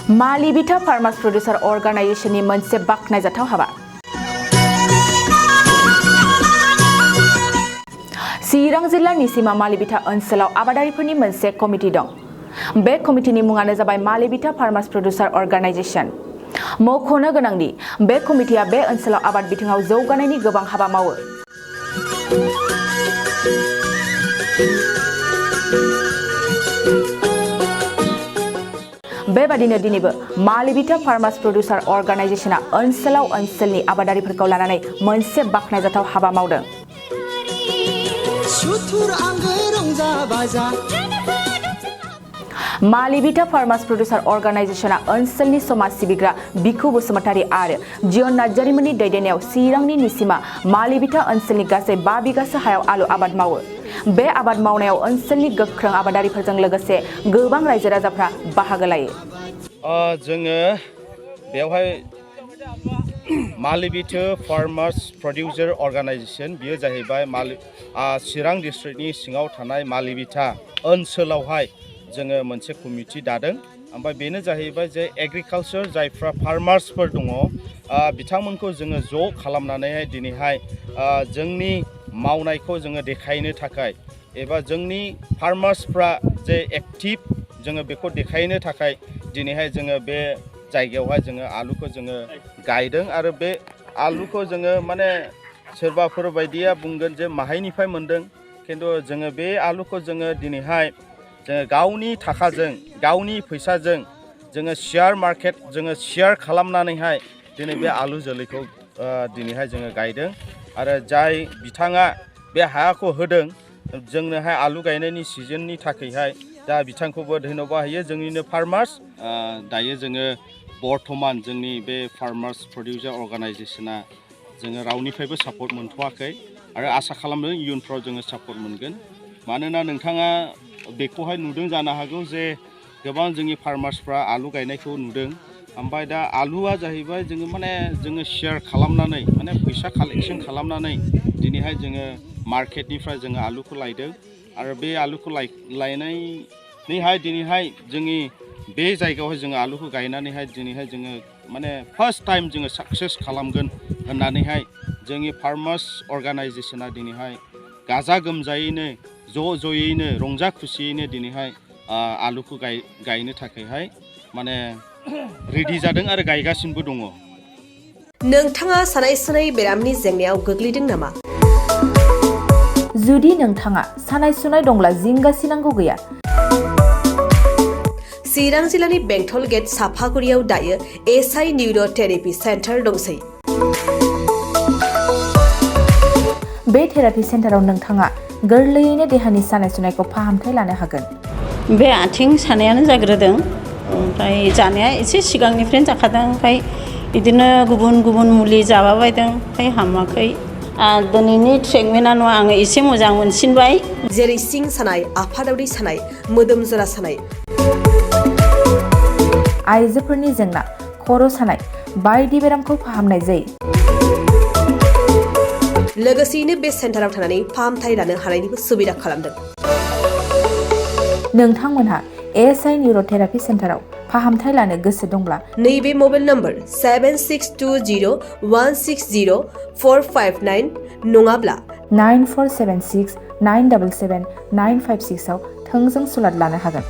Malivita Farmers Producer Organizationनि मोनसे बाखनायजाथाव हाबा। चिरां जिल्लानि सिमा मालिविटा ओनसोलाव आबादारिफोरनि मोनसे कमिटि दं। बे कमिटिनि मुङानो जाबाय मालिविटा फार्मार्स प्रड्यूसर अर्गानाइजेशन। मख'नो गोनांदि बे कमिटिया बे ओनसोलाव आबाद बिथिङाव जौगानायनि गोबां हाबा मावो। बेबादिनो दिनैबो मालिविटा फार्मार्स प्रड्यूसर अर्गानाइजेशना ओनसोलाव ओनसोलनि आबादारिफोरखौ लानानै मोनसे बाखनायजाथाव हाबा मावदों। मालिविटा फार्मार्स प्रड्यूसर अर्गानाइजेशना ओनसोलनि समाज सिबिग्रा बिखु बसुमतारी आरो जियन नार्जारिमोननि दैदेननायाव चिरांनि निसिमा मालिविटा ओनसोलनि गासै 5 बिगासो हायाव आलु आबाद मावो। बे आबाद मावनायाव ओनसोलनि गोख्रों आबादारिफोरजों लोगोसे गोबां रायजो राजाफ्रा बाहागो लायो। जोङो बेवहाय मालिविटा फार्मार्स प्रड्यूसर अर्गानाइजेशन बियो जाहैबाय चिरां डिस्ट्रिक्टनि सिङाव थानाय मालिविटा ओनसोलावहाय जोङो मोनसे कमिटि दादों। ओमफ्राय बेनो जाहैबाय जे एग्रिकालचार जायफ्रा फार्मार्सफोर दङ बिथांमोनखौ जोङो ज' खालामनानैहाय दिनैहाय जोंनि मावनायखौ जोङो देखायनो थाखाय एबा जोंनि फार्मार्सफ्रा जे एक्टिभ जोङो बेखौ देखायनो थाखाय दिनैहाय जोङो बे जायगायावहाय जोङो आलुखौ जोङो गायदों। आरो बे आलुखौ जोङो माने सोरबाफोर बायदिया बुंगोन जे माहायनिफ्राय मोनदों, खिन्थु जोङो बे आलुखौ जोङो दिनैहाय जोङो गावनि थाखाजों गावनि फैसाजों जोङो शेयार मार्केट जोङो शेयार खालामनानैहाय दिनै बे आलु जोलैखौ दिनैहाय जोङो गायदों। आरो जाय बिथाङा बे हाखौ होदों जोंनोहाय आलु गायनायनि सिजननि थाखायहाय दा बिथांखौबो धन्यबाद होयो जोंनिनो फार्मार्स। दायो जोङो बर्थमान जोंनि बे फार्मार्स प्रड्यूसर अर्गानाइजेशना जोङो रावनिफ्रायबो सापर्ट मोनथ'वाखै आरो आसा खालामदों इयुनफ्राव जोङो सापर्ट मोनगोन। मानोना नोंथाङा बेखौहाय नुदों जानो हागौ जे गोबां जोंनि फार्मार्सफ्रा आलु गायनायखौ नुदों। ओमफ्राय दा आलुआ जाहैबाय जोङो शेयार खालामनानै माने फैसा कालेक्शन खालामनानै दिनैहाय जोङो मार्केटनिफ्राय जोङो आलुखौ लायदों। आरो बे आलुखौ लायनानैहाय दिनैहाय जोंनि बे जायगायावहाय जोङो आलुखौ गायनानैहाय दिनैहाय जोङो माने फार्स्ट टाइम जोङो साक्सेस खालामगोन होननानैहाय जोंनि फार्मार्स अर्गानाइजेशना दिनैहाय गाजा गोमजायैनो ज'यैनो रंजा खुसियैनो दिनैहाय आलुखौ गायनो थाखायहाय माने रेडि जादों आरो गायगासिनोबो दङ। नोंथाङा सानाय सुनाय बेरामनि जेंनायाव गोग्लैदों नामा? जुदि नोंथाङा सानाय सुनाय दंब्ला जिंगासिनांगौ गैया। चिरां जिल्लानि बेंटल गेट साफागुरियाव दायो एसआइ निउर' थेरापि सेन्टार दंसै। बे थेरापि सेन्टाराव नोंथाङा गोरलैयैनो देहानि सानाय सुनायखौ फाहामथाय लानो हागोन। बे आथिं सानायानो जाग्रोदों, ओमफ्राय जानाया एसे सिगांनिफ्रायनो जाखादों, ओमफ्राय बिदिनो गुबुन गुबुन मुलि जाबायदों, ओमफ्राय हामाखै। दिनैनि ट्रिटमेन्टआ नङा, आङो एसे मोजां मोनसिनबाय। जेरै सिं सानाय, आफादावरि सानाय, मोदोम जरा सानाय, आइजोफोरनि जेंना, खर' सानाय बायदि बेरामखौ फाहामनाय जायो। लोगोसेयैनो बे सेन्टाराव थानानै फाहामथाय लानो हानायनिबो सुबिदा खालामदों। नोंथांमोनहा एसआइ निउर' थेरापि सेन्टाराव फाहामथाय लानो गोसो दंब्ला नैबे मबाइल नम्बर 7620160459 नङाब्ला 9476977956 आव थोंजों सुलाद लानो हागोन।